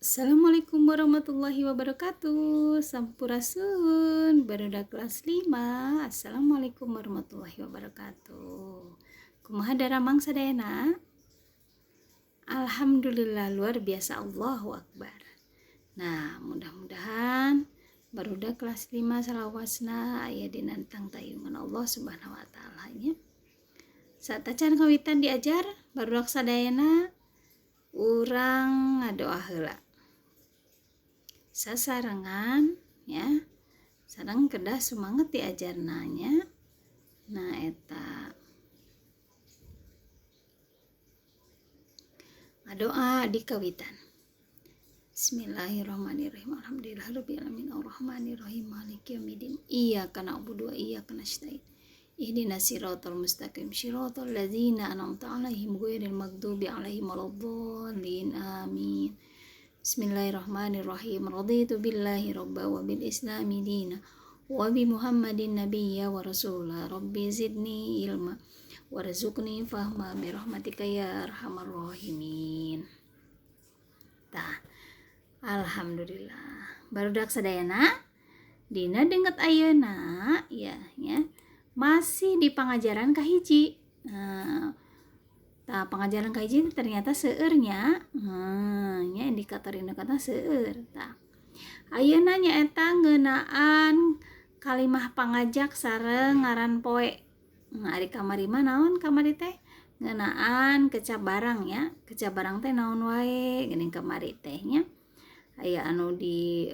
Assalamualaikum warahmatullahi wabarakatuh. Sampurasun barudak kelas 5. Assalamualaikum warahmatullahi wabarakatuh. Kumaha daramang sadayana? Alhamdulillah, luar biasa, Allahu Akbar. Nah, mudah-mudahan barudak kelas 5 salawasna aya dina tangtayungan Allah Subhanahu wa Ta'ala nya. Satacan kawitan diajar barudak sadayana, urang ngadoa heula sasarengan ya, sareng kedah sumanget diajarna nya. Nah, eta ngadoa di kawitan. Bismillahirrahmanirrahim. Alhamdulillahirabbil alamin, arrahmanirrahim, maliki yaumiddin, iyyaka na'budu wa iyyaka nasta'in, ihdinas siratal mustaqim, siratal ladzina an'amta 'alaihim ghairil maghdubi 'alaihim waladdallin, amin. Bismillahirrahmanirrahim. Raditu billahi robba wa bil islami dina wa bi Muhammadin nabiyya wa rasula. Rabbi zidni ilma warzuqni fahma bi rahmatika ya arhamar rahimin. Tah, alhamdulillah. Barudak sadayana, dina dinten ayeuna ya ya masih di pangajaran kahiji. Nah, tah, pangajaran kahiji ternyata seueur nya. Nya, indikator-indikator seueur. Tah, ayeuna nyaeta ngeunaan kalimah pangajak sareng ngaran poe. Nah, ari kamari mah naon kamari teh? Ngeunaan kecap barang ya. Kecap barang teh naon wae geuning kamari teh nya. Aya anu di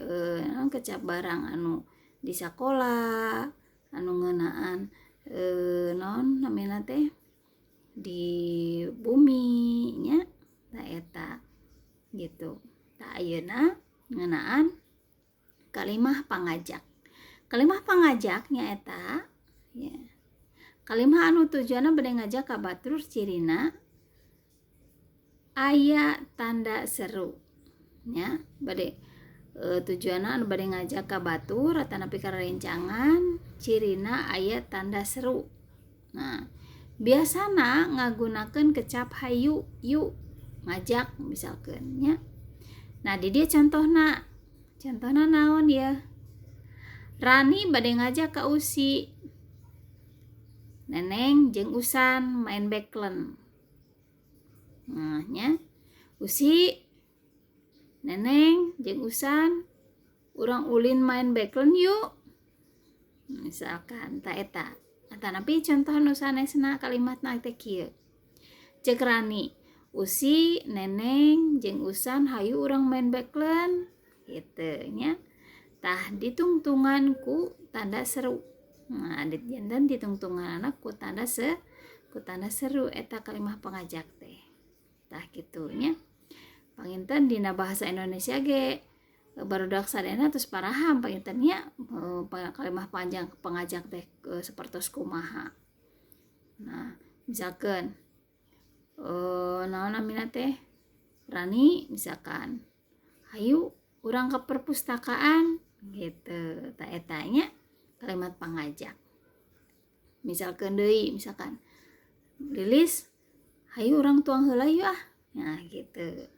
kecap barang anu di sakola, anu ngeunaan naon namina teh di bumi nya. Tah, eta gitu. Tah, ayeuna ngeunaan kalimah pangajak. Kalimah pangajak nyaeta ya kalimah anu tujuanna bade ngajak ka batur, cirina aya tanda seru nya. Bade tujuanna anu bade ngajak ka batur atanapi ka rerencangan, cirina aya tanda seru. Nah, biasana ngagunakeun kecap hayu, yuk, ngajak misalkan nya. Nah, di dieu contohna, contohna naon ya? Rani bade ngajak ka Usi, Neneng jeung Usan main beklen. Nah nya, Usi, Neneng jeung Usan, urang ulin main beklen yuk, misalkan. Tah, eta atanapi contoh nu sanesna, kalimatna teh kieu. Cek Rani, "Usi, Neneng jeung Usan, hayu urang main beklen," gitu nya. Tah, ditungtungan ku tanda seru. Nah, janten ditungtungan ku tanda seru, eta kalimah pangajak teh. Tah, kitu nya. Panginten dina bahasa Indonesia ge barudak sadayana tos paraham panginten nya, kalimah panjang pangajak teh sapertos kumaha. Nah, misalkan naon namina teh, Rani misalkan, "Hayu urang ke perpustakaan," gitu. Tah, eta nya kalimat pangajak. Misalkan deui, misalkan Lilis, "Hayu urang tuang heula yuk ah," nah gitu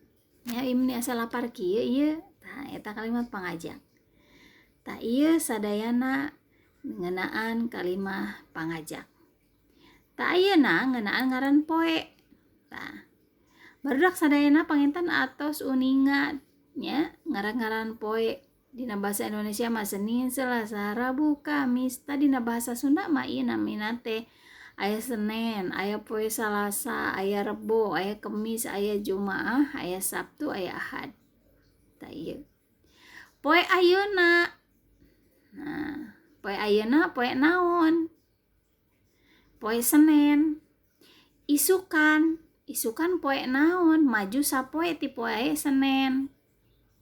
ya, "ini asa lapar kieu ieu." Tah, eta kalimat pangajak. Tah, ieu sadayana ngeunaan kalimah pangajak. Tah, ayeuna ngeunaan ngaran poe. Tah, barudak sadayana panginten atos uninga nya ngaran-ngaran poe. Dina bahasa Indonesia mah Senin, Selasa, Rabu, Kamis. Tah, dina bahasa Sunda mah ieu namina teh aya Senen, aya poe Salasa, aya Rebo, aya Kemis, aya Jumaah, aya Sabtu, aya Ahad. Tah, ieu poe ayeuna. Nah, poe ayeuna poe naon? Poe Senen. Isukan, isukan poe naon? Maju sapoe ti poe Senen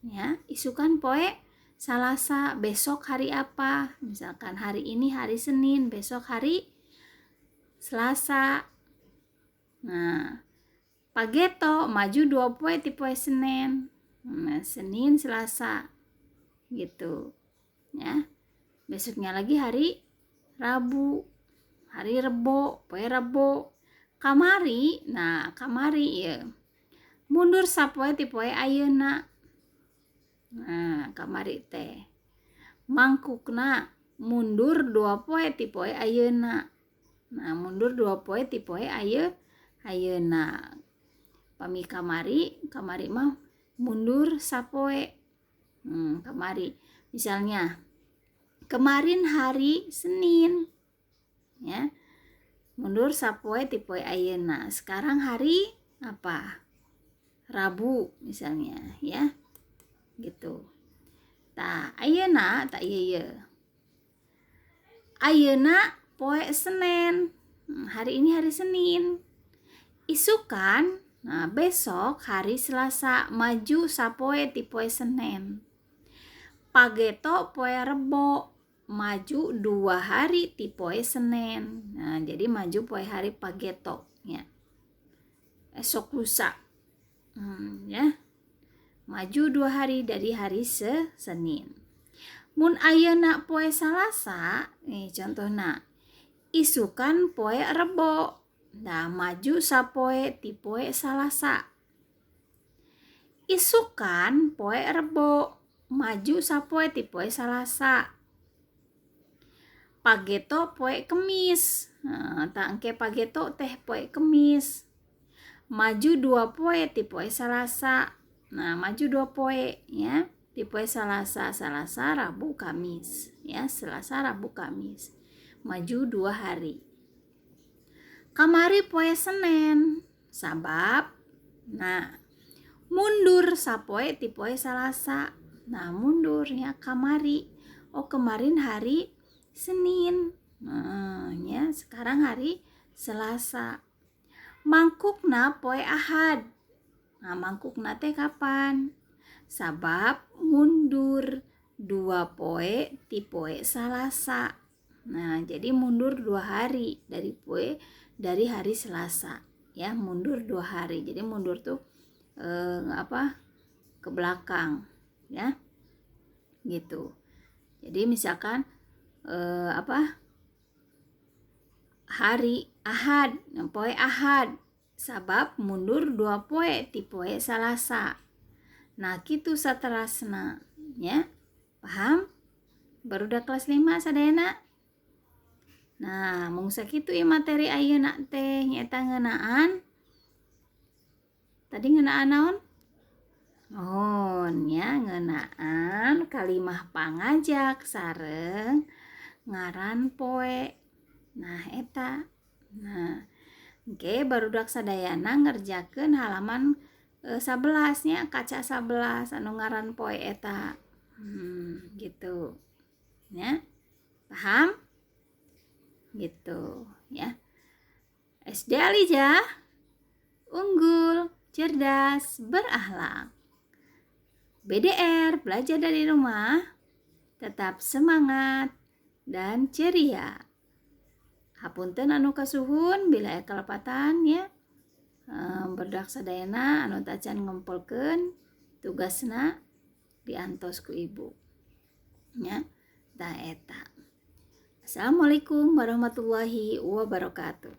ya, isukan poe Salasa. Besok hari apa? Misalkan hari ini hari Senin, besok hari Selasa. Nah, pageto maju 2 poe ti poe Senin. Nah, Senin, Selasa gitu ya. Besoknya lagi hari Rabu, hari Rebo, poe Rebo. Kamari, nah, kamari ya mundur sapoe ti poe ayeuna. Nah, kamari teh mangkukna mundur 2 poe ti poe ayeuna. Nah, mundur 2 poe ti poe ayeuna. Pami kamari, kamari mah mundur sapoe. Kamari misalnya kemarin hari Senin ya. Mundur sapoe ti poe ayeuna. Sekarang hari apa? Rabu misalnya ya. Gitu. Tah, ayeuna tah ieu ieu. Ayeuna poe Senin. Hari ini hari Senin. Isukan, nah besok hari Selasa, maju sapoe ti poe Senin. Pageto poe Rebo, maju 2 hari ti poe Senin. Nah, jadi maju poe hari pageto ya. Esok lusa. Ya. Maju 2 hari dari hari Senin. Mun ayeuna poe Salasa, nih contohna, isukan poe Rebo. Nah, maju sapoe ti poe Salasa. Isukan poe Rebo, maju sapoe ti poe Salasa. Pageto poe Kemis. Nah, tah engke pageto teh poe Kemis. Maju 2 poe ti poe Salasa. Nah, maju 2 poe ya, ti poe Salasa, Salasa, Rabu, Kamis ya, Selasa, Rabu, Kamis. Maju 2 hari. Kamari poe Senin, sabab nah mundur sapoe ti poe Salasa. Nah, mundur ya kamari. Oh, kemarin hari Senin. Nah, ya, sekarang hari Selasa. Mangkukna poe Ahad. Nah, mangkukna teh kapan? Sabab mundur 2 poe ti poe Salasa. Nah, jadi mundur 2 hari dari hari Selasa ya, mundur 2 hari. Jadi mundur tuh apa? Ke belakang ya. Gitu. Jadi misalkan apa? Hari Ahad, poe Ahad, sabab mundur 2 poe ti poe Salasa. Nah, kitu saterasna ya. Paham? Barudak kelas 5 sadayana. Nah, mung sakitu ieu materi ayeuna teh nyaeta ngeunaan. Tadi ngeunaan naon? Oh, nya ngeunaan kalimah pangajak sareng ngaran poe. Nah, eta. Nah, engke barudak sadayana ngerjakeun halaman 11 nya, kaca 11 anu ngaran poe eta. Gitu. Ya. Paham? Gitu ya. SD Alijah unggul, cerdas, berakhlak. BDR, belajar dari rumah, tetap semangat dan ceria. Hapunten anu kasuhun bila aya kalepatan ya. Berdak sadayana anu tacan ngumpulkeun tugasna diantos ku ibu. Ya, tah eta. Assalamualaikum warahmatullahi wabarakatuh.